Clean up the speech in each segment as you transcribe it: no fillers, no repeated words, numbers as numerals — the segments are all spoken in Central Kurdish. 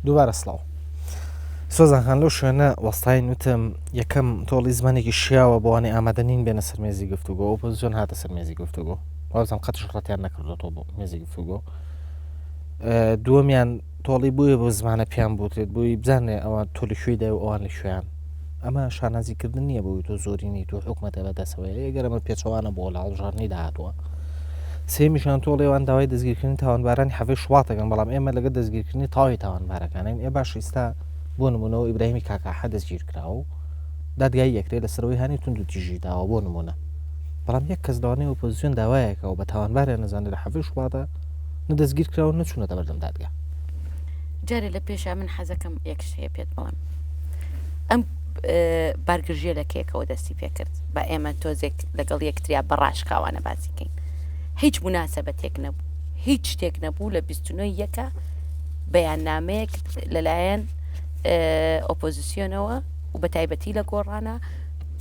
دووبارە سڵاو سۆزان خان لەو شوێنە وەستاین وتم یەکەم تۆڵی زمانێکی شیاوە بۆوانی ئامادە نین بێنە سەر مێزی گفتوگۆ ئۆپۆزیسیۆن هاتە سەر مێزی گفتوگۆ وابزانم قەتش ڕەتیان نەکردۆتەوە بۆ مێزی گفتوگۆ دووەمیان تۆڵی بۆیە بۆ زمانە پیان بوترێت بۆی بزانێ ئەوان تۆ لە کوێدای و ئەوان لە کوێیان ئەمە شانازیکردن نییە بۆی تۆ زۆرینەی تۆ حکومەتە بەدەسەوەیە ئەگەر ئەمە پێچەوانە بۆ لە هەڵبژاردنی داهاتووە سێمیشان تۆڵێوان داوای دەستگیرکردنی تاوانبارانی حەڤەی شوبات دەکەن بەڵام ئێمە لەگەڵ دەستگیرکردنی تەواوی تاوانبارەکانین ئێ باش ئیستا بۆ نمونەوە ئیبراهیمی کاکاحە دەستگیر کراوە و دادگایی یەکرێ لەسەرەوەی هانی توند و تیژی داوە بۆ نمونە بەڵام یەک کەس لەوانەیە ئۆپۆزیسیۆن داوایەکەوە بە تاوانباریان نەزانێت لە حەڤەی شوباتە نە دەستگیر کراون نە چوونەتە بەردەم دادگا. جارێ لە پێشا من حەزەکەم یەک شت هەیە پێت بڵێم ئەم بارگرژیە لە کێکەوە دەستی پێکرد بە ئێمە تۆزێک لەگەڵ یەکتریا بە ڕاشکاوانە باسی کەین هیچ مناسبەتێک نەبوو هیچ شتێک نەبوو لە 29 یەکە بەیاننامەیەک لەلایەن ئۆپۆزیسیۆنەوە و بە تایبەتی لە گۆڕانە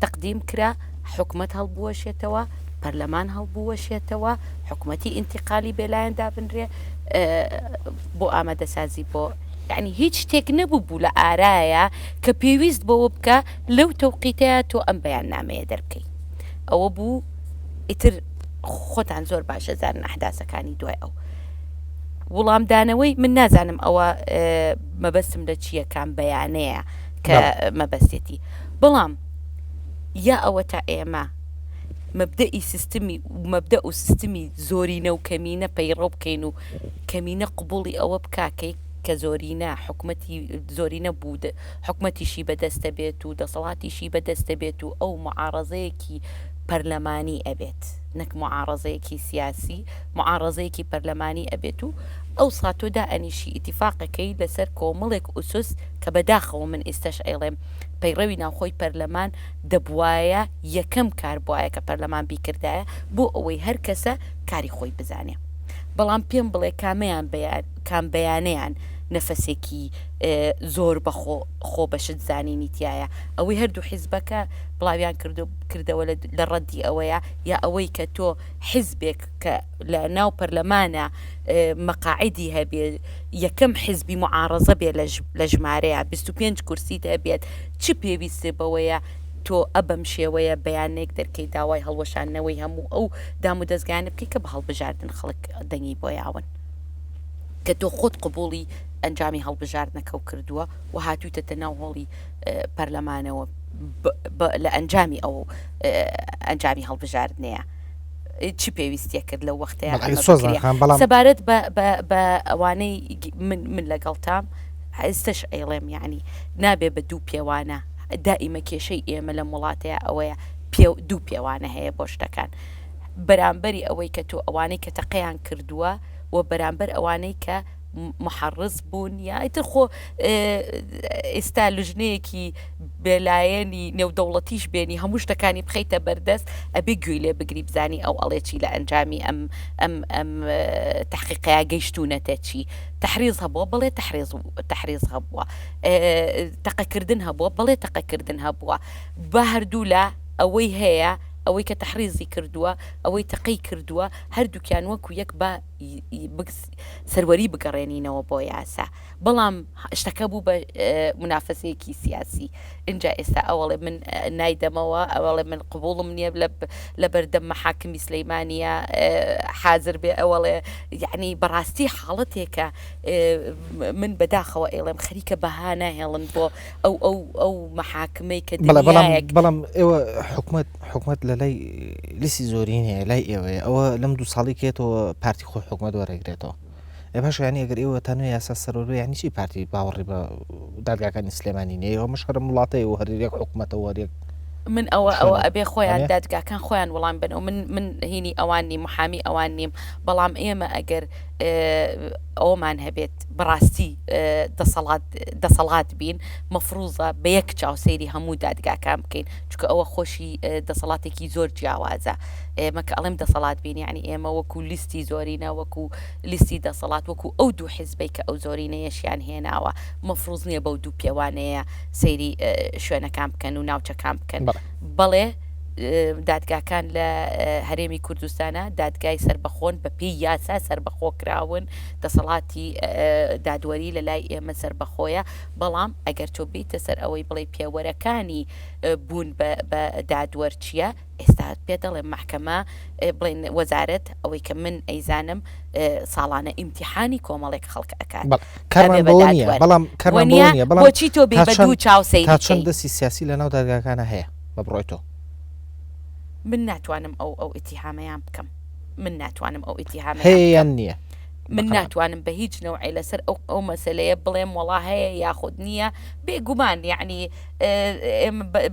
تەقدیم کرا حکومەت هەڵبوەشێتەوە پەرلەمان هەڵبوەشێتەوە حکومەتی ئینتیقالی بێلایەن دابنرێ بۆ ئامادەسازی بۆ یعنی هیچ شتێک نەبوو بوو لە ئارایە کە پێویست بەوە بکە لەو تەوقیتەیە تۆ ئەم بەیاننامەیە دەربکەی ئەوە بوو ئیتر خۆتان زۆر باشە زانن ئەحداسەکانی دوای ئەو وڵامدانەوەی من نازانم ئەوە مەبەستم لە چییە کام بەیانەیە کە مەبەستێتی بەڵام یا ئەوە تا ئێمە مەبدەئی سیستمی مەبدەئ و سیستمی زۆرینە و کەمینە پەیڕەو بکەین و کەمینە قبوڵی ئەوە بکا کەی کە زۆرینە حکومەتی زۆرینە بوو حکومەتیشی بەدەستە بێت و دەسەڵاتیشی بەدەستە بێت و ئەو معارەزەیەکی پەرلەمانی ئەبێت نەک معارەزەیەکی سیاسی معارەزەیەکی پەرلەمانی ئەبێت و ئەو ساتۆ دائەنیشی ئیتیفاقەکەی لەسەر کۆمەڵێک ئوسس کە بەداخەوە من ئیستەش ئەیڵێم پەیڕەوی ناوخۆی پەرلەمان دەبوایە یەکەم کار بوایە کە پەرلەمان بیکردایە بۆ ئەوەی هەر کەسە کاری خۆی بزانێ بەڵام پێم بڵێ کامەیان بەیان کام بەیانەیان نەفەسێکی زۆر بە خۆ خۆ بەشت زانینی تایە ئەوەی هەردوو حیزبەکە بڵاویان کردو کردەوە لە ڕەدی ئەوەیە یا ئەوەی کە تۆ حیزبێک کە لە ناو پەرلەمانە مەقاعدی هەبێ یەکەم حیزبی معارەزە بێ لە ژمارەیە 25 کورسیت هەبێت چ پێویستێ بەوەیە تۆ ئە بەم شێوەیە بەیانێک دەرکەی داوای هەڵوەشاندنەوەی هەموو ئەو دام و دەزگایانە بکەی کە بە هەڵبژاردن خەڵک دەنگی بۆ یاون کە تۆ خۆت قبوڵی ئەنجامی هەڵبژاردنەکەو کردووە و هاتوویتەتە ناو هۆڵی پەرلەمانەوە لە ئەنجامی ئەو ئەنجامی هەڵبژاردنەیە چی پێویستیە کرد لەو وەختەیە سەبارەت بە ئەوانەی من من لەگەڵتام ئێستەش ئەیڵێم یەعنی نابێ بە دوو پێوانە دائیمە کێشەی ئێمە لەم وڵاتەیە ئەوەیە پێ دوو پێوانە هەیە بۆ شتەکان بەرامبەری ئەوەی کە تۆ ئەوانەی کە تەقەیان کردووە و بەرامبەر ئەوانەی کە محڕز بوون یا ئیتر خۆ ئێستا لژنەیەکی بێلایەنی نێودەوڵەتیش بێنی هەموو شتەکانی بخەیتە بەردەست ئەبێ گوێی لێ بگری بزانی ئەو ئەڵێ چی لە ئەنجامی ئەم ئەم ئەم تحقیقەیە گەیشتوونەتە چی تەحریز هەبووە بەڵێ تەحریز تەحریز هەبووە تەقەکردن هەبووە بەڵێ تەقەکردن هەبووە بە هەردوولا ئەوەی هەیە ئەوەی کە تەحریزی کردووە ئەوەی تەقەی کردووە هەردووکیان وەکو یەک بە سەروەری بگەڕێنینەوە بۆ یاسا بەڵام شتەکە بوو بە منافەسەیەکی سیاسی ئینجا ئێستا ئەوەڵێ من نایدەمەوە ئەوەڵێ من قبوڵم نییە لە بەردەم مەحاکمی سلەیمانە حازر بێ ئەوەڵێ یعنی بەڕاستی حاڵەتێکە من بەداخەوە ئێڵێم خەریکە بەها ناهێڵن بۆ ئەو ئەو ئەو مەحاکمەی کە بەڵام بەڵام ئێوە حکومت حکومت لە لای لیسی زۆرینەیە لای ئێوەیە ئەوە لەم دوو ساڵی کێتەوە پارتی خۆی حکومت وەرەگرێتەوە ئێ باشە یانی ئەگەر ئێوە تانوێ یاسا سەروەر بێ یانی چی پارتی باوەڕی بە دادگاکانی سلێمانی نییە ئەوە مش هەرم وڵاتەیە و هەر یەک حکومەتە و هەر یەک من ئەوە ئەوە ئەبێ خۆیان دادگاکان خۆیان وەڵام بن و من من هینی ئەوان نیم محامی ئەوان نیم بەڵام ئێمە ئەگەر ئەومان هەبێت بەڕاستی دەسەڵات دەسەڵات بین مەفروزە بە یەک چاو سەیری هەموو دادگاکان بکەین چونکە ئەوە خۆشی دەسەڵاتێکی زۆر جیاوازە ئێمە کە ئەڵێم دەسەڵات بین یعنی ئێمە وەکو لیستی زۆرینە وەکو لیستی دەسەڵات وەکو ئەو دوو حیزبەی کە ئەو زۆرینەیەشیان هێناوە مەفروز نییە بەو دوو پێوانەیە سەیری شوێنەکان بکەن و ناوچەکان بکەن بەڵێ. دادگاکان لە هەرێمی کوردستانە دادگای سەربەخۆن بە پێی یاسا سەربەخۆ کراون دەسەڵاتی دادوەری لە لای ئێمە سەربەخۆیە بەڵام ئەگەر تۆ بیتە سەر ئەوەی بڵێ پێوەرەکانی بوون بە دادوەر چییە ئێستا پێ دەڵێم مەحکەمە بڵێن وەزارەت ئەوەی کە من ئەیزانم ساڵانە ئیمتیحانی کۆمەڵێک خەڵک ئەکات کارمان بەوە نییە بەڵام کارمان بەوە نییە بەڵام بۆچی تۆ بێ بە دوو چاو سەیری تا چەند دەستی سیاسی لەناو دادگاکانە هەیە بە بڕوای تۆ؟ من ناتوانم ئەو ئەو ئیتیهامەیان بکەم من ناتوانم ئەو ئیتیهامەیان هەیە یان نییە؟ من ناتوانم بە هیچ نەوعێ لەسەر ئەو ئەو مەسلەیە بڵێم وەڵا هەیە یاخود نییە بێگومان یعنی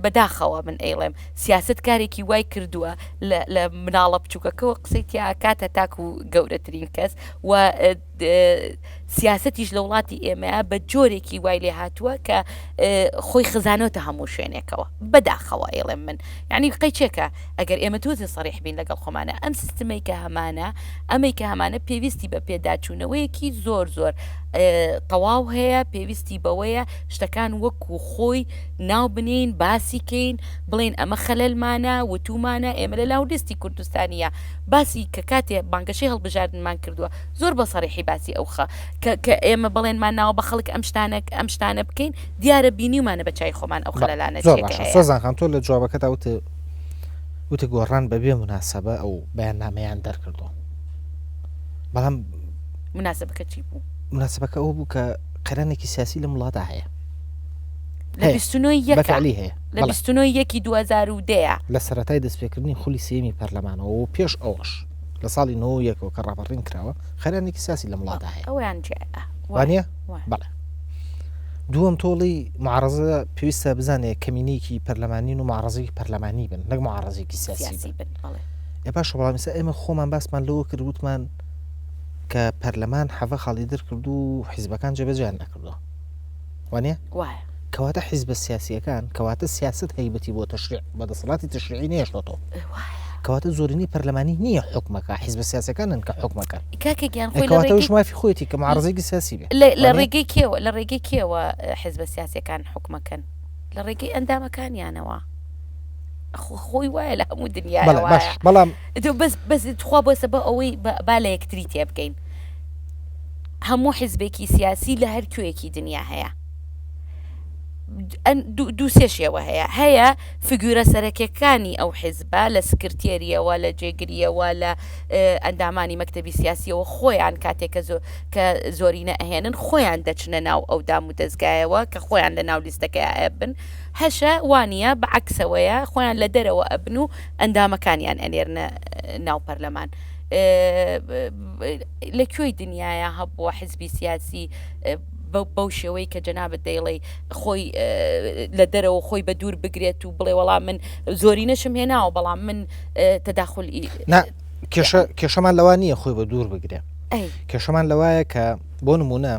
بەداخەوە من ئەیڵێم سیاست کارێکی وای کردووە لە مناڵە بچووکەکەەوە قسەی تیاکاتە تاکو گەورەترین کەس و سیاسەتیش لە وڵاتی ئێمەیا بە جۆرێکی وای لێ هاتووە کە خۆی خزانۆتە هەموو شوێنێکەوە بەداخەوە ئەیڵێم من یعنی قەیچێکە ئەگەر ئێمە تۆزێ سەریح بین لەگەڵ خۆمانە ئەم سیستمەی کە هەمانە ئەمەی کە هەمانە پێویستی بە پێداچوونەوەیەکی زۆر زۆر تەواو هەیە پێویستی بەوەیە شتەکان وەکو خۆی ناو بنین باسی کەین بڵێن ئەمە خەلەلمانە وتومانە ئێمە لە لاو لیستی کوردستانیە باسی کە کاتێ بانگەشەی هەڵبژاردنمان کردووە زۆر بە سەریحی باسی ئەو خە کە کە ئێمە بەڵێنمان ناوە بە خەڵک ئەم شتانە ئەم شتانە بکەین دیارە بینیومانە بە چای خۆمان ئەو خەلەلانە زۆر باشە سۆزان خان تۆ لە جوابەکەدا وت وتە گۆڕان بەبێ مناسبە ئەو بەیاننامەیان دەرکردووە بەڵام مناسبەکە چی بوو؟ مناسبەکە ئەوە بوو کە قەیرانێکی سیاسی لەم وڵاتدا هەیە لە 29 یەک بەفعلی هەیە لە 29 یەکی 2010 لە سەرەتای دەستپێکردنی خولی سێیەمی پەرلەمانەوە و پێش ئەوەش لە ساڵی نۆ یەکەوە کە ڕاپەڕین کراوە خەرانێکی سیاسی لەم وڵاتدا هەیە ئەویان وانە بەڵێ دووەم تۆڵی معارەزە پێویستە بزانێ کەمینەیەکی پەرلەمانین و معارەزەیەکی پەرلەمانی بن نەک معارەزێکی سیاسی بن ئێ باشە بەڵام ئێستا ئێمە خۆمان باسمان لەوە کرد وتمان کە پەرلەمان حەڤە خاڵی دەرکرد و حیزبەکان جێبەجێیان نەکردووە وانە وایە کەواتە حیزبە سیاسیەکان کەواتە سیاست هەیبەتی بۆ تەشریع بە دەسەڵاتی تەشریعی نێشتۆتەوە کەواتە زۆرینەی پەرلەمانی نییە حکومەکە حیزبە سیاسەکانن کە حکومەکە کاکە گیان خۆی کەواتەوەش مافی خۆیەتی کە معارەزەیەکی سیاسی بێ لە ڕێگەی کێوە لە ڕێگەی کێوە حیزبە سیاسەکان حکومەکەن لە ڕێگەی ئەندامەکانیانەوە خۆی وایە لە هەموو دنیا باش بەڵام بەس بەس تخوا بۆسە بە ئەوەی با لە یەکتری تێبگەین هەموو حیزبێکی سیاسی لە هەر کوێیەکی دنیا هەیە دوو سێ شێوە هەیە هەیە فگورە سەرەکیەکانی ئەو حیزبە لە سکرتێریەوە لە جێگریەوە لە ئەندامانی مەکتەبی سیاسیەوە خۆیان کاتێک کە زۆ کە زۆرینە ئەهێنن خۆیان دەچنە ناو ئەو دام و دەزگایەوە کە خۆیان لە ناو لیستەکەی ئەبن هەشە وانە بە عەکسەوەیە خۆیان لە دەرەوە ئەبن و ئەندامەکانیان ئەنێرنە ناو پەرلەمان. لە کوێی دنیاە هەبووە حزبی سیاسی بەو شێوەی کە جەنابت دەیڵێی خۆی لە دەرەوە خۆی بە دوور بگرێت و بڵێ وەڵام من زۆری نەشم هێناوە بەڵام من تەداخل کێشەمان لەوە نییە خۆی بە دوور بگرێ کێشەمان لەوایە کە بۆ نمونە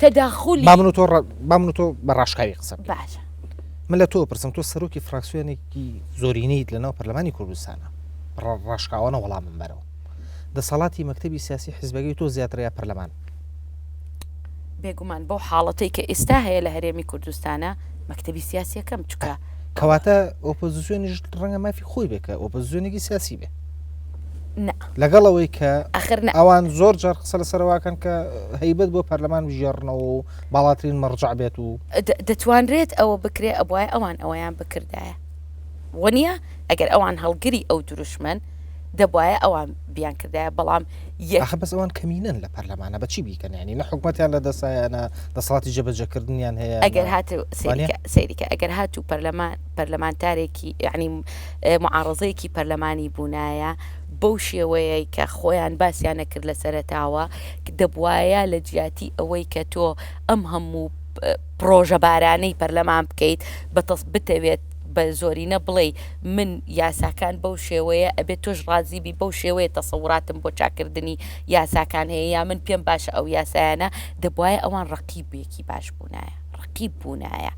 تەداخلی با من تۆ با من تۆ بە ڕاشکاوی قسە باشە من لە تۆ پرسم تۆ سەرۆکی فراکسیۆنێکی زۆرینەیت لەناو پەرلەمانی کوردستانە ڕاشکاوانە وەڵامم بەرەوە دەسەڵاتی مەکتەبی سیاسی حزبەکەی تۆ زیاترە یا پەرلەمان؟ بێگومان بەو حاڵەتەی کە ئێستا هەیە لە هەرێمی کوردستانە مەکتەبی سیاسیەکەم چکە کەواتە ئۆپۆزیسیۆنیش ڕەنگە مافی خۆی بێ کە ئۆپۆزیسیۆنێکی سیاسی بێ نا لەگەڵ ئەوەی کە ئەخر نا ئەوان زۆر جار قسە لەسەرواکەن کە هەیبەت بۆ پەرلەمان بژێڕنەوە و باڵاترین مەرجع بێت و دەتوانرێت ئەوە بکرێ ئەبوایە ئەوان ئەوەیان بکردایە وەنیە ئەگەر ئەوان هەڵگری ئەو دروشمەن دەبوایە ئەوان بیانکردایە بەڵام یەک ئاخە بەس ئەوان کەمینەن لە پەرلەمانە بە چی بیکەن یانی نە حکومەتیان لە دەستایە نە دەسەڵاتی جێبەجێکردنیان هەیە ئەگەر هات سەیریکە سەیریکە ئەگەر هات و پەرلەمان پەرلەمانتارێکی یعنی معارەزەیەکی پەرلەمانی بوونایە بەو شێوەیەی کە خۆیان باسیان نەکرد لە سەرەتاوە دەبوایە لە جیاتی ئەوەی کە تۆ ئەم هەموو پڕۆژە بارانەی پەرلەمان بکەیت بە تەس بتەوێت بە زۆرینە بڵێی من یاساکان بەو شێوەیە ئەبێت تۆش ڕازی بی بەو شێوەیە تەسەوراتم بۆ چاکردنی یاساکان هەیە یا من پێم باشە ئەو یاسایانە دەبوایە ئەوان ڕەقیبێکی باش بوونایە ڕەقیب بوونایە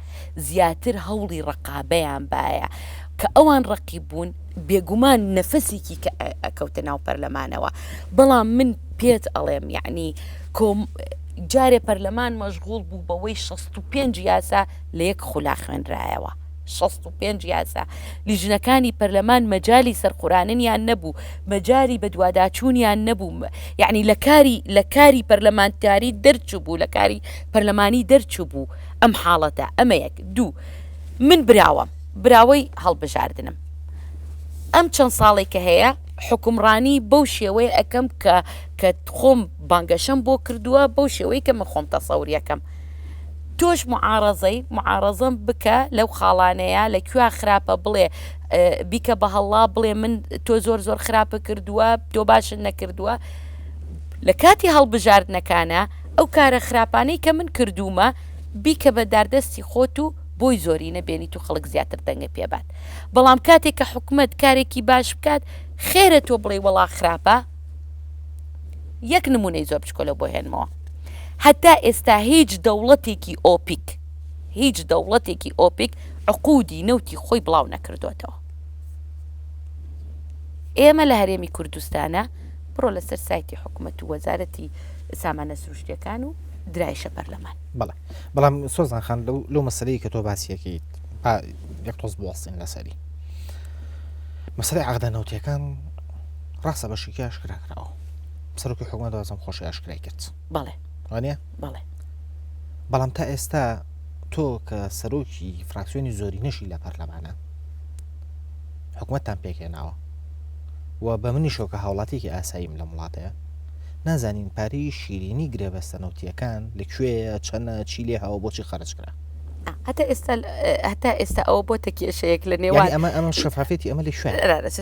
زیاتر هەوڵی ڕەقابەیان بایە کە ئەوان ڕەقیب بوون بێگومان نەفەسێکی کە ئەکەوتە ناو پەرلەمانەوە بەڵام من پێت ئەڵێم یعنی کۆم جارێ پەرلەمان مەشغوڵ بوو بەوەی 65 یاسا لە یەک خولا خوێنرایەوە. 65 یاسا لیژنەکانی پەرلەمان مەجالی سەرقوراننیان نەبوو مەجالی بەدواداچوونیان نەبوو یعنی لە کاری لە کاری پەرلەمانتاری دەرچوو بوو لە کاری پەرلەمانی دەرچوو بوو ئەم حاڵەتە ئەمە یەک دوو من براوەم براوەی هەڵبژاردنم ئەم چەند ساڵێک کە هەیە حکومڕانی بەو شێوەیە ئەەکەم کە کە خۆم بانگەشەم بۆ کردووە بەو شێوەی کە من خۆم تەسەوریەکەم تۆش معارەزەی معارەزەم بکە لەو خاڵانەیە لە کوێ خراپە بڵێ بیکە بە هەڵا بڵێ من تۆ زۆر زۆر خراپە کردووە تۆ باشت نەکردووە لە کاتی هەڵبژاردنەکانە ئەو کارە خراپانەی کە من کردوومە بیکە بە داردەستی خۆت و بۆی زۆرینە بێنیت و خەڵک زیاتر دەنگە پێبات بەڵام کاتێک کە حکومت کارێکی باش بکات خێرە تۆ بڵێ وەڵا خراپە یەک نمونەی زۆر بچکۆلە بۆ هێنمەوە هەتا ئێستا هیچ دەوڵەتێکی ئۆپیک هیچ دەوڵەتێکی ئۆپیک عقودی نەوتی خۆی بڵاو نەکردوێتەوە ئێمە لە هەرێمی کوردستانە بڕۆ لەسەر سایتی حکوومەت و وەزارەتی سامانە سروشتیەکان و درایشە پەرلەمان. بەڵێ بەڵام سۆزان خان لەو مەسلەی کە تۆ باسیەکەیت با یەک تۆز بوەستین لەسەری مەسلەی عقدە نەوتیەکان ڕاستە بەشێکی ئاشکرا کراوە سەرۆکی حکومەت وازم خۆشی ئاشکرای کرد بەڵێ وانە بەڵێ بەڵام تا ئێستا تۆ کە سەرۆکی فراکسیۆنی زۆری نەشی لە پەرلەمانە حکومەتتان پێکهێناوە و بە منیشەوە کە هاوڵاتیەکی ئاساییم لەم وڵاتەیە نازانین پارەی شیرینی گرێبەستە نەوتیەکان لە کوێیە چەنە چی لێ هاوە بۆچی خەرج کرا هەتا ئێستا هەتا ئێستا ئەوە بۆتە کێشەیەک لە نێوان ئەمە ئەمە شەفافێتی ئەمە لە شوێن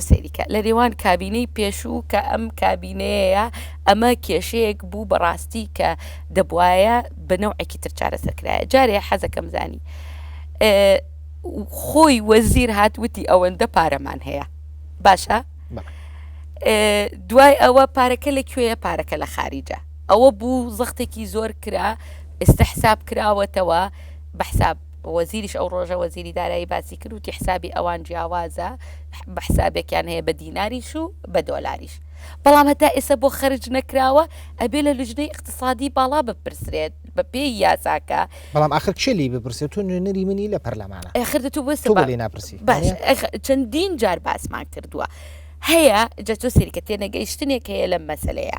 سەیریکە لە نێوان کابینەی پێشوو کە ئەم کابینەیە ئەمە کێشەیەک بوو بەڕاستی کە دەبواە بە نەوعێکی تر چارەسەر کرایە جارێ حەزەکەم زانی خۆی وەزیر هات وتی ئەوەندە پارەمان هەیە باشە دوای ئەوە پارەکە لە کوێیە پارەکە لە خاریجە ئەوە بوو زەختێکی زۆر کرا ئێستا حساب کراوەتەوە بە حساب وەزیریش ئەو ڕۆژە وەزیری دارایی باسی کرد وتی حسابی ئەوان جیاوازە بە حسابێکیان هەیە بە دیناریش و بە دۆلاریش بەڵام هەتا ئێستا بۆ خەرج نەکراوە ئەبێ لە لجنەی اقتصادی باڵا بپرسرێت بە پێی یاساکە بەڵام ئاخر کێ لێی بپرسێت تۆ نوێنەری منی لە پەرلەمانە ئاخر تۆ بۆ تۆ بۆ لێی ناپرسی باش چەندین جار باسمان کردووە هەیە جا تۆ سەیرکە تێنەگەیشتنێک هەیە لەم مەسەلەیە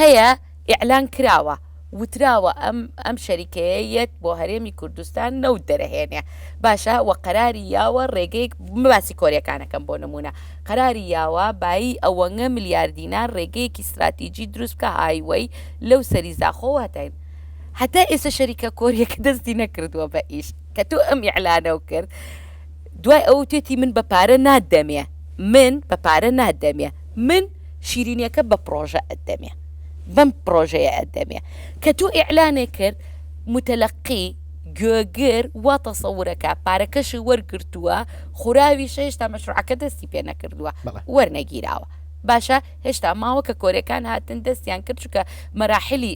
هەیە ئیعلان کراوە وتراوە ئەم ئەم شەریکەیە یەت بۆ هەرێمی کوردستان نەوت دەرەهێنێ باشە وە قەراری یاوە ڕێگەیەک باسی کۆریەکانەکەم بۆ نمونە قەراری یاوە بایی ئەوەنگە ملیار دینار ڕێگەیەکی ستراتیجی دروست بکە هایوەی لەو سەری زاخۆوە هەتا هەتا ئێستا شەریکە کۆریەکە دەستی نەکردووە بە ئیش کە تۆ ئەم ئیعلانەو کرد دوای ئەو توێتی من بە پارە نادەمێ من بە پارە نادەمێ من شیرینیەکە بە پرۆژە ئەدەمێ بەم پرۆژەیە ئەدەمێ کە تۆ ئیعلانێک کرد متەلەقی گوێگر وا تەسەورەکە پارەکەشی وەرگرتووە خوراویشە هێشتا مەشروعەکە دەستی پێ نەکردووە وەرنەگیراوە باشە هێشتا ماوە کە کۆریەکان هاتن دەستیان کرد چونکە مەراحلی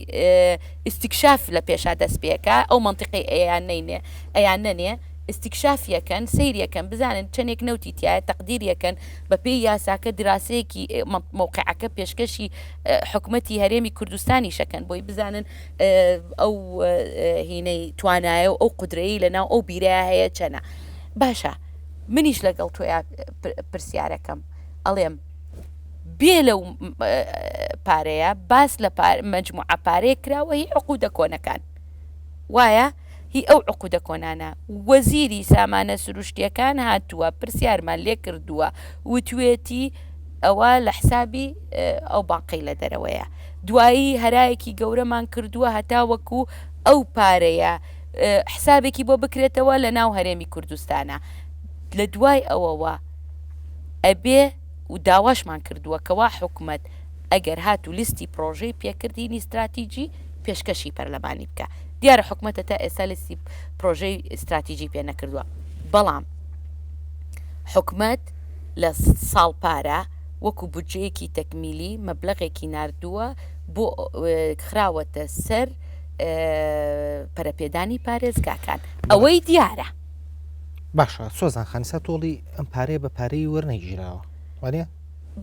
ئیستیکشاف لە پێشا دەست پێکا ئەو مەنتیقەی ئەیان نەینێ ئەیان نەنێ ئیستیکشاف یەکەن سەیر یەکەن بزانن چەندێک نەوتی تایە تەقدیر یەکەن بە پێی یاساکە دراسەیەکی مەوقعەکە پێشکەشی حکومەتی هەرێمی کوردستانی شەکەن بۆی بزانن ئەو هینەی توانایە و ئەو قودرەی لە ناو ئەو بیرەیە هەیە چەنە باشە منیش لەگەڵ تۆیا پرسیارەکەم ئەڵێم بێ لەو پارەیە باس لە مەجموعە پارەیەک کراوە هی عقودە کۆنەکان وایە هی ئەو عقودە کۆنانە وەزیری سامانە سروشتیەکان هاتووە پرسیارمان لێ کردووە وتوێتی ئەوە لە حسابی ئەو بانقەی لە دەرەوەیە دوایی هەرایەکی گەورەمان کردووە هەتا وەکو ئەو پارەیە حسابێکی بۆ بکرێتەوە لە ناو هەرێمی کوردستانە لە دوای ئەوەوە ئەبێ و داواشمان کردووە کەوا حکومەت ئەگەر هاتوو لیستی پرۆژەی پێکردینی ستراتیجی پێشکەشی پەرلەمانی بکا. دیارە حکومەتە تا ئێستا لیستی پرۆژەی ستراتیجی پێ نەکردووە، بەڵام حکومەت لە ساڵ پارە وەکو بودجەیەکی تەکمیلی مەبلەغێکی ناردووە بۆ خراوەتە سەر پەرەپێدانی پارێزگاکان. ئەوەی دیارە. باشە سۆزان خان ئیستا تۆڵی ئەم پارەیە بە پارەی وەرنەگیراوە وانە؟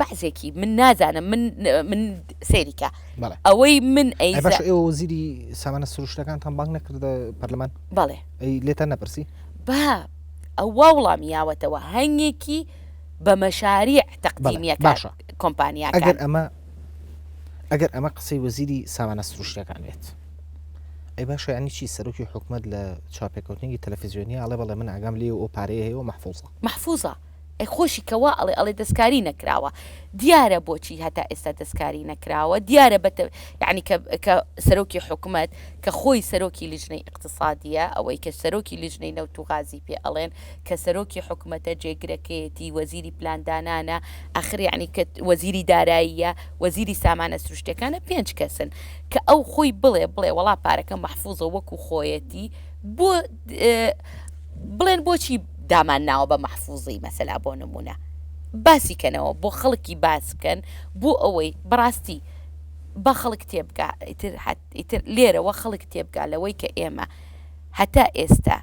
بەعزێکی من نازانم من من سەیریکە ئەوەی من ئەی باش ئێوە وەزیری سامانە سروشتەکانتان بانگ نەکردە پەرلەمان بەڵێ ئەی لێتان نەپرسی با ئەو وا وڵامی یاوەتەوە هەنگێکی بە مەشاریع تەقدیمیەکە باشە کۆمپانیاکان. ئەگەر ئەمە ئەگەر ئەمە قسەی وەزیری سامانە سروشتیەکان بێت ئەی باشە یعنی چی سەرۆکی حکومەت لە چاپێکەوتنێکی تەلەفیزیۆنی ئەڵێ بەڵێ من ئاگام لێ و ئەو پارەیە هەیە و مەحفوزە. مەحفوزە ئەی خۆشی کە وا ئەڵێ ئەڵێ دەستکاری نەکراوە دیارە بۆچی هەتا ئێستا دەستکاری نەکراوە دیارە بە یعنی کە کە سەرۆکی حکومەت کە خۆی سەرۆکی لیژنەی ئیقتسادیە ئەوەی کە سەرۆکی لیژنەی نەوت و غازی پێ ئەڵێن کە سەرۆکی حکومەتە جێگرەکەیەتی وەزیری پلاندانانە ئەخر یعنی کە وەزیری داراییە وەزیری سامانە سروشتەکانە پێنج کەسن کە ئەو خۆی بڵێ بڵێ وەڵا پارەکە مەحفوزە وەکو خۆیەتی بۆ بڵێن بۆچی دامان ناوە بە مەحفوزی مەسەلا بۆ نمونە باسی کەنەوە بۆ خەڵکی باس بکەن بۆ ئەوەی بەڕاستی با خەڵک تێبگا ئیتر ئیتر لێرەوە خەڵک تێبگا لەوەی کە ئێمە هەتا ئێستا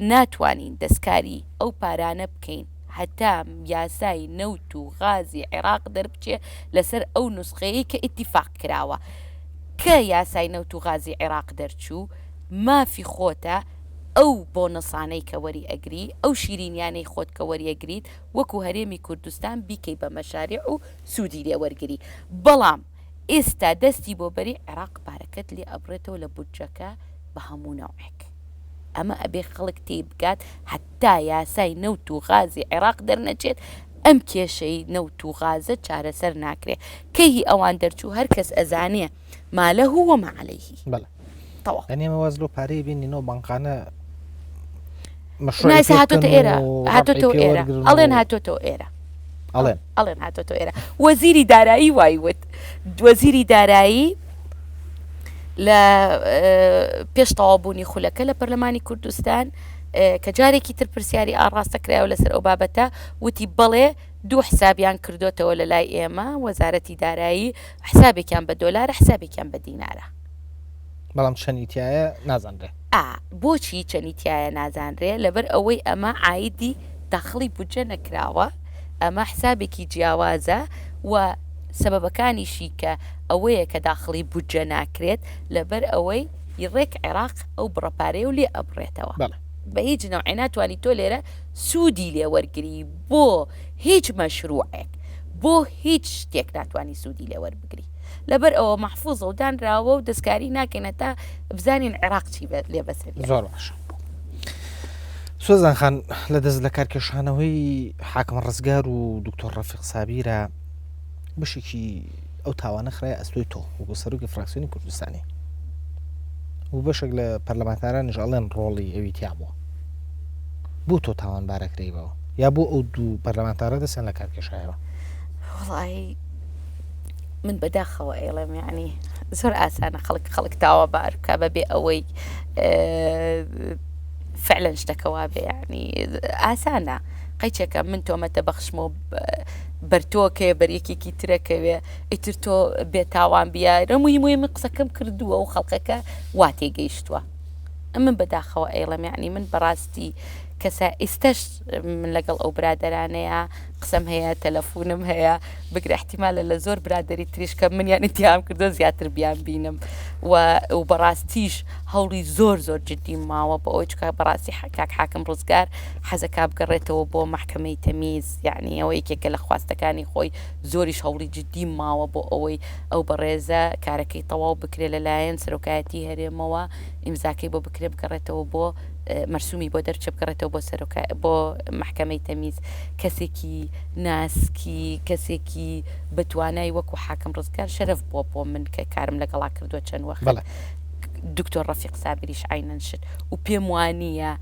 ناتوانین دەستکاری ئەو پارانە بکەین هەتا یاسای نەوت و غازی عێراق دەربچێ لەسەر ئەو نوسخەیەی کە ئیتیفاق کراوە کە یاسای نەوت و غازی عێراق دەرچوو مافی خۆتە ئەو بۆنەسانەی کە وەری ئەگری ئەو شیرینیانەی خۆت کە وەریەگریت وەکو هەرێمی کوردستان بیکەی بە مەشاریع و سوودی لێ وەرگری بەڵام ئێستا دەستی بۆ بەری عێراق پارەکەت لێ ئەبڕێتەوە لە بودجەکە بە هەموو نەوعێک ئەمە ئەبێ خەڵک تێی بگات هەتا یاسای نەوت و غازی عێراق دەرنەچێت ئەم کێشەی نەوت و غازە چارەسەر ناکرێ کەی هی ئەوان دەرچوو هەر کەس ئەزانێ ما له وما علیه بەڵێ تەواو یعنی ئێمە واز لەو پارەیە بێنینەوە بانقانە نایسا هاتۆتە ئێرە هاتۆتەوە ئێرە ئەڵێن هاتۆتەوە ئێرە ئەڵێن ئەڵێن هاتۆتەوە ئێرە وەزیری دارایی وای وت وەزیری دارایی لە پێش تەواوبوونی خولەکە لە پەرلەمانی کوردستان کە جارێکی تر پرسیاری ئاڕاستە کرایەوە لەسەر ئەو بابەتە وتی بەڵێ دوو حسابیان کردوتەوە لە لای ئێمە وەزارەتی دارایی حسابێکیان بە دۆلارە حسابێکیان بە دینارە. بەڵام چەنی تایە نازانرێ. ئا بۆچی چەنی تایە نازانرێ لەبەر ئەوەی ئەمە عایدی داخڵی بودجە نەکراوە ئەمە حسابێکی جیاوازە و سەبەبەکانیشی کە ئەوەیە کە داخڵی بودجە ناکرێت لەبەر ئەوەی ڕێک عێراق ئەو بڕە پارەیە و لێ ئەبڕێتەوە بە هیچ نەوعێ ناتوانی تۆ لێرە سوودی لێ وەرگری بۆ هیچ مەشروعێک بۆ هیچ شتێک ناتوانی سوودی لێ وەربگری لەبەر ئەوە مەحفوزە و دانراوە و دەستکاری ناکەین هەتا بزانین عێراق چی لێ بەسەر زۆر باشە. سۆزان خان لە دەست لە کارکێشانەوەی حاکم ڕزگار و دکتۆر ڕەفیق سابیرە بەشێکی ئەو تاوانە خرای ئەستۆی تۆ وەکو سەرۆکی فراکسیۆنی کوردستانی و بەشێک لە پەرلەمانتارانیش ئەڵێن ڕۆڵی ئەوی تیا بووە بۆ تۆ تاوانبارەکرێی بەوە یا بۆ ئەو دوو پەرلەمانتارە دەستیان لە کار کێشایەوە؟ وەڵایی من بەداخەوە ئەیڵێم یعنی زۆر ئاسانە خەڵک خەڵک تاوانبار بکە بەبێ ئەوەی فعلەن شتەکە وابێ یعنی ئاسانە قەیچێکە من تۆمەتە بەخشم و بەرتۆکەیە بەر یەکێکی ترەکەوێ ئیتر تۆ بێتاوان بیە رەمووی موی من قسەکەم کردووە و خەڵکەکە وا تێگەیشتووە من بەداخەوە ئەیڵێم یعنی من بەڕاستی کەسە ئیستەش من لەگەڵ ئەو برادەرانەیە قسەم هەیە تەلەفونم هەیە بگرە احتیمالە لە زۆر برادری تریش کە منیان ئیتیهام کردو زیاتر بیان بینم و و بەڕاستیش هەوڵی زۆر زۆر جدیم ماوە بۆ ئەوەی چکا بەڕاستی کاک حاکم ڕزگار حەزەکا بگەڕێتەوە بۆ مەحکەمەی تەمیز یعنی ئەوە یەکێکە لە خواستەکانی خۆی زۆریش هەوڵی جدیم ماوە بۆ ئەوەی ئەو بەڕێزە کارەکەی تەواو بکرێت لەلایەن سەرۆکایەتی هەرێمەوە ئیمزاکەی بۆ بکرێ بگەڕێتەوە بۆ مەرسومی بۆ دەرچێ بگەڕێتەوە بۆ سەرۆکا بۆ مەحکەمەی تەمیز کەسێکی ناسکی کەسێکی بەتوانای وەکو حاکم ڕزگار شەرەف بووە بۆ من کە کارم لەگەڵا کردووە چەند وەخت بەڵێ. دکتۆر ڕەفیق سابریش عەینەن شت و پێم وانییە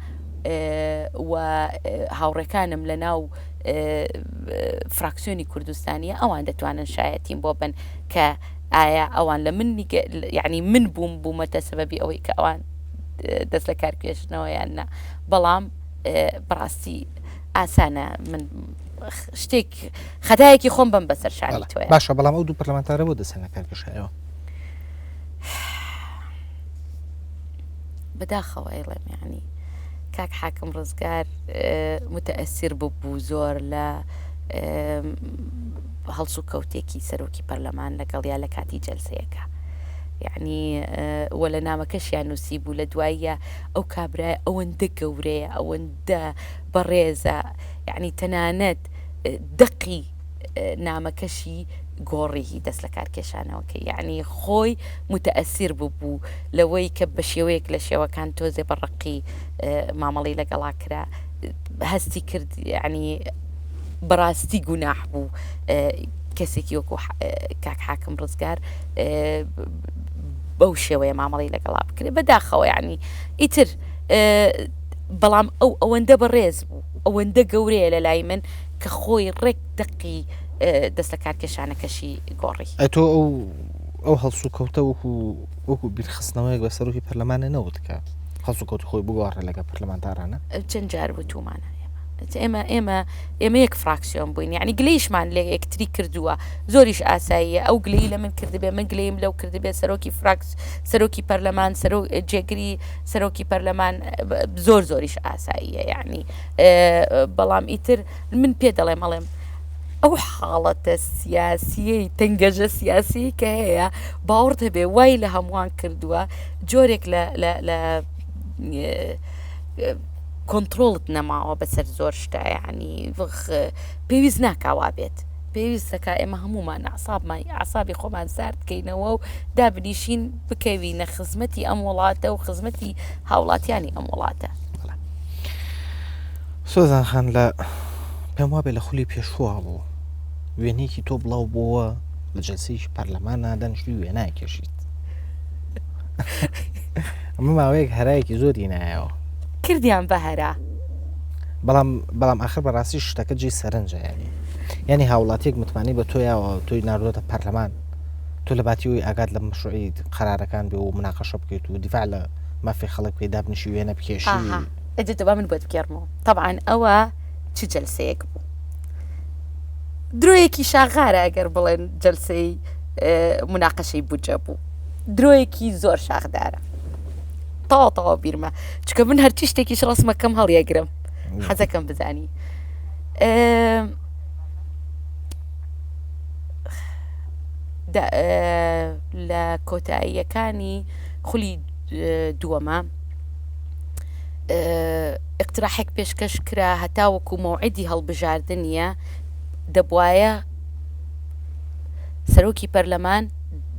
و هاوڕێکانم لە ناو فراکسیۆنی کوردستانیە ئەوان دەتوانن شایەتیم بۆ بن کە ئایا ئەوان لە من یعنی من بووم بوومەتە سەبەبی ئەوەی کە ئەوان دەست لە کار کێشنەوە یان نا بەڵام بەڕاستی ئاسانە من شتێک خەتایەکی خۆم بم بەسەر شانی تۆ باشە بەڵام ئەو دوو پەرلەمانتارە بۆ دەستیان لە کار کێشایەوە بەداخەوە ئەیڵێم یعنی کاک حاکم ڕزگار متەئسیر ببوو زۆر لە هەڵسوکەوتێکی سەرۆکی پەرلەمان لەگەڵیا لە کاتی جەلسەیەکە. یەعنی وە لە نامەکەشیان نووسیبوو لە دواییە ئەو کابرایە ئەوەندە گەورەیە ئەوەندە بەڕێزە یەعنی تەنانەت دەقی نامەکەشی گۆڕی هی دەست لە کارکێشانەوەکەی یەعنی خۆی متەئەسیر ببوو لەوەی کە بە شێوەیەک لە شێوەکان تۆزێ بە ڕقی مامەڵی لەگەڵا کرا هەستی کرد یەعنی بەڕاستی گوناح بوو کەسێکی وەکو کاک حاکم ڕزگار بەو شێوەیە مامەڵی لەگەڵا بکرێت بەداخەوە یعنی ئیتر بەڵام ئەو ئەوەندە بەڕێز بوو ئەوەندە گەورەیە لە لای من کە خۆی ڕێک دەقی دەست لە کارکێشانەکەشی گۆڕی. ئەی تۆ ئەو ئەو هەڵسوکەوتە وەکو وەکو بیرخستنەوەیەک بە سەرۆکی پەرلەمانە نەوت کە هەڵسوکەوتی خۆی بگۆڕێ لەگەڵ پەرلەمانتارانە؟ چەند جار وتومانە ئێمە ئێمە ئێمە یەک فراکسیۆن بووین یعنی گلەیشمان لە یەکتری کردووە زۆریش ئاساییە ئەو گلەی لە من کردبێ من گلەیم لەو کردبێ سەرۆکی فراکس سەرۆکی پەرلەمان سەرۆ جێگری سەرۆکی پەرلەمان زۆر زۆریش ئاساییە یعنی بەڵام ئیتر من پێ دەڵێم ئەڵێم ئەو حاڵەتە سیاسیەی تەنگەژە سیاسی کە هەیە باوەڕت هەبێ وای لە هەمووان کردووە جۆرێک لە لە لە کۆنتترۆڵت نەماوە بەسەر زۆر شتە ینی پێویست ناکاوا بێت پێویستەکە ئێمە هەمومان عسابمان عسابی خۆمان سارد کەینەوە و دابنیشین بکەوینە خزمەتی ئەم وڵاتە و خزمەتی هاوڵاتیانی ئەم وڵاتە. سۆزان خان لە پێم وابێ لە خولی پێشووە بوو وێنەیەکی تۆ بڵاو بووە لە جلسەیەکی پەرلەمانە دەنیشتوی وێنای کێشیت ئەمە ماوەیەک هەرایەکی زۆری نایەوە کردیان بە هەرا بەڵام بەڵام ئاخر بەڕاستی شتەکە جێی سەرنجە ینی یعنی هاوڵاتیەک متمانەی بە تۆ یاوە تۆی ناردۆتە پەرلەمان تۆ لە باتی ئەوی ئاگات لە مەشروعی قەرارەکان بێ و مناقەشە بکەیت و دیفاع لە مافی خەڵک بکەیت دابنیشی وێنە بکێشی. ئاها ئەجە دەبا من بۆت بگێڕمەوە تەبعەن ئەوە چ جەلسەیەک بوو درۆیەکی شاغارە ئەگەر بڵێن جەلسەی مناقەشەی بودجە بوو درۆیەکی زۆر شاخدارە تەواو تەواو بیرمە چکە من هەرچی شتێکیش ڕسمەکەم هەڵیەگرم حەزەکەم بزانی لە کۆتاییەکانی خولی دووەمە ئیقتراحێک پێشکەش کرا هەتاوەکو مەوعیدی هەڵبژاردنیە دەبوایە سەرۆکی پەرلەمان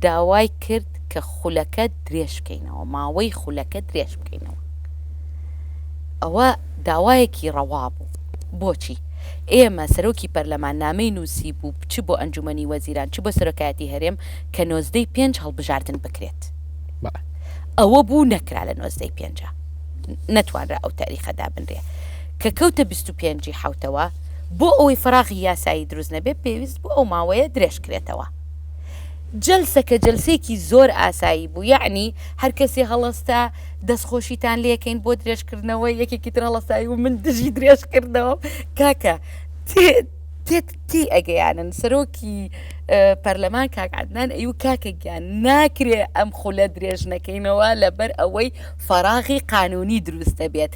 داوای کرد کە خولەکە درێژ بکەینەوە ماوەی خولەکە درێژ بکەینەوە ئەوە داوایەکی ڕەوا بوو بۆچی ئێمە سەرۆکی پەرلەمان نامەی نووسی بوو چ بۆ ئەنجومەنی وەزیران چ بۆ سەرۆکایەتی هەرێم کە نۆزدەی پێنج هەڵبژاردن بکرێت ئەوە بوو نەکرا لە نۆزدەی پێنجا نەتوانرا ئەو تاریخە دابنرێ کە کەوتە 25 حوتەوە بۆ ئەوەی فراغی یاسایی دروست نەبێ پێویست بۆ ئەو ماوەیە درێژ کرێتەوە جلسەکە جلسێکی زۆر ئاسایی بوو یعنی هەر کەسێ هەڵەستا دەستخۆشیتان لێکەین بۆ درێژکردنەوە یەکێکی تر هەڵەسایی و من دژی درێژکردنەوە کاکە تێت تێی ئەگەیانن سەرۆکی پەرلەمان کاک عەدنان ئەیو کاکە گیان ناکرێ ئەم خولە درێژ نەکەینەوە لەبەر ئەوەی فەراغی قانونی دروست دەبێت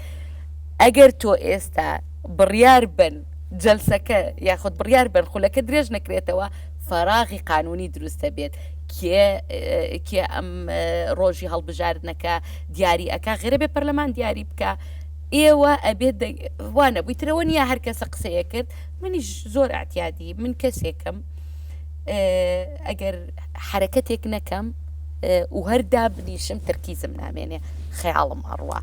ئەگەر تۆ ئێستا بڕیار بن جەلسەکە یاخود بڕیار بن خولەکە درێژ نەکرێتەوە فەراغی قانونی دروست دەبێت کێ کێ ئەم ڕۆژی هەڵبژاردنەکە دیاری ئەک غێرە بێ پەرلەمان دیاری بکە ئێوە ئەبێت وانە بووی ترەوە نییە هەر کەسە قسەیە کرد منیش زۆر ئەعتیادی من کەسێکم ئەگەر حرەکەتێک نەکەم و هەر دابنیشم تەرکیزم نامێنێ خەیاڵم ئەڕوا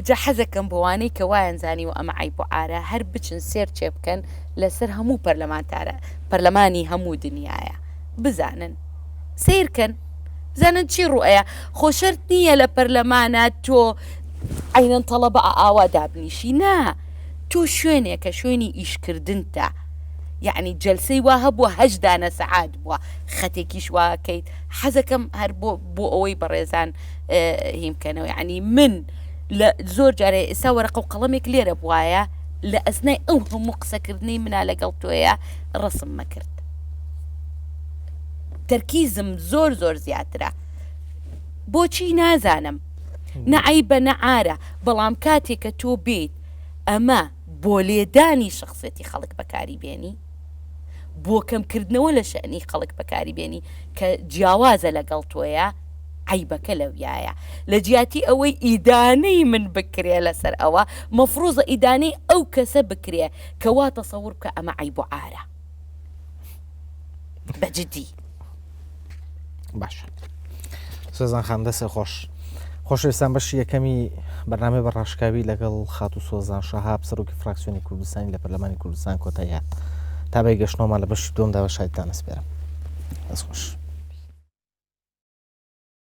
جا حەزەکەم بۆوانەی کە وایان زانی و ئەمە عیب و عارە هەر بچن سێر چێ بکەن لەسەر هەموو پەرلەمانتارە پەرلەمانی هەموو دنیاە بزانن سیرکەن بزانن چی ڕوئەیە خۆ شەرت نییە لە پەرلەمانە تۆ عینەن تەڵەبە ئاوا دابنیشی نا تۆ شوێنێکە شوێنی ئیشکردنتە یعنی جەلسەی وا هەبووە هەشت دانە سەعات بووە خەتێکیش واکەیت حەزەکەم هەر بۆ بۆ ئەوەی بەڕێزان هیم بکەنەوە یعنی من لە زۆر جارێ ئێستا وەرەقە و قەڵەمێک لێرە بواە لە ئەسنای ئەو هەموو قسەکردنەی منا لەگەڵ تۆیە ڕسم مەکرد تەرکیزم زۆر زۆر زیاترە بۆچی نازانم نە عەیبە نە عارە بەڵام کاتێک کە تۆ بێیت ئەمە بۆ لێدانی شخصێتی خەڵک بەکاری بێنی بۆ کەمکردنەوە لە شەنی خەڵک بەکاری بێنی کە جیاوازە لەگەڵ تۆیە. عەیبەکە لەویایە لە جیاتی ئەوەی ئیدانەی من بکرێ لەسەر ئەوە مەفروزە ئیدانەی ئەو کەسە بکرێ کە وا تەسەور بکە ئەمە عەیب و عارە بە جدی. باشە سۆزان خان دەسێ خۆش خۆشەویستان بەشی یەکەمی بەرنامەی بە ڕاشکاوی لەگەڵ خاتوو سۆزان شەهاب سەرۆکی فراکسیۆنی کوردستانی لە پەرلەمانی کوردستان کۆتایی هات تا بەی گەشتنەوەمان لە بەشی دووەمدا بە شایدتان ئەسپێرم دەست خۆش.